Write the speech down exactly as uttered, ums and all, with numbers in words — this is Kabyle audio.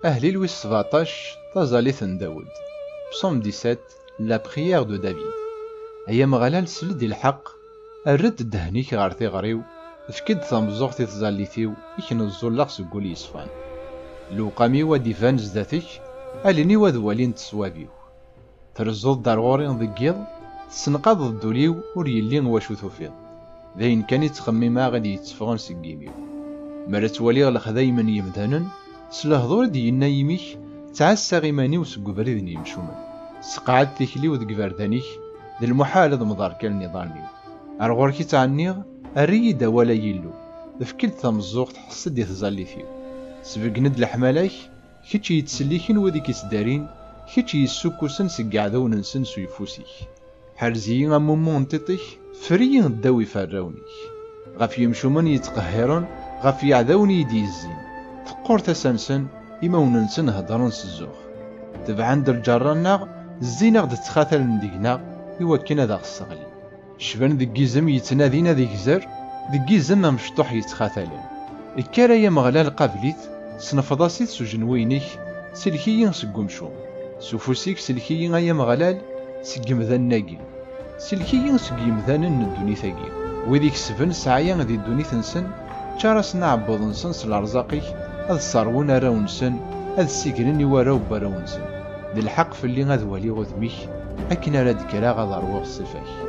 Ahlil wis sbeɛṭac, taẓallit n Dawed. Psaume dix-sept, la prière de David. Ay Ameɣlal, sel-d i lḥeqq, err-d ddehn-ik ɣer tiɣri-w, efk-d tameẓẓuɣt i tẓallit-iw, i k-neẓẓulleɣ seg wul yeṣfan. Lewqam-iw ad d-iban zdat-k, allen-iw ad walint ṣṣwab-iw. Trezzuḍ-d ar ɣur-i deg yiḍ, tessenqadeḍ-d ul-iw, ur yelli wacu tufiḍ. D ayen kan i ttxemmimeɣ i d-yetteffɣen seg yimi-w. Mi ara ttwaliɣ lexdayem n yemdanen, s lehdur i d-yenna yimi-k, ttɛassaɣ iman-iw seg ubrid n yemcumen. Sseqɛed tikli-w deg iberdan-ik, d lmuḥal ad mḍerkalen iḍarren-iw. Ar ɣur-k i ttɛenniɣ, err-iyi-d awal ay Illu, efk-d tameẓẓuɣt, ḥess-d i tẓallit-iw. Sbeggen-d leḥmala-k, kečč yettselliken wid i k-ittdarin, kečč yessukkusen seg yiɛdawen-nsen s uyeffus-ik. Ḥerz-iyi am ummu n tiṭ-ik, ffer-iyi ddaw iferrawen-ik. Ɣef yemcumen yettqehhiren, ɣef yiɛdawen i yi-d-yezzin. Teqqur tasa-nsen, imawen-nsen heddren s zzux. Tebɛen-d lǧerra-nneɣ, zzin-aɣ-d ttxatalen deg-neɣ, i wakken ad aɣ-sseɣlin. Cban deg yizem yettnadin ad igzer, deg yizem amecṭuḥ yettxatalen. Kker ay Ameɣlal, qabel-it, snefḍ-as-it s ujenwi-inek, sellek-iyi seg umcum. S ufus-ik sellek-iyi ay Ameɣlal seg yemdanen-agi. Sellek-iyi seg yemdanen n ddunit-agi. Wid ikesben sɛaya di ddunit-nsen, ččar-asen aɛebbuḍ-nsen s lerẓaq-ik, ad sserwen arraw-nsen, ad ssigren i warraw n warraw-nsen. D lḥeqq fell-i ad waliɣ udem-ik, akken ara d-kkreɣ ad ṛwuɣ ṣṣifa-k.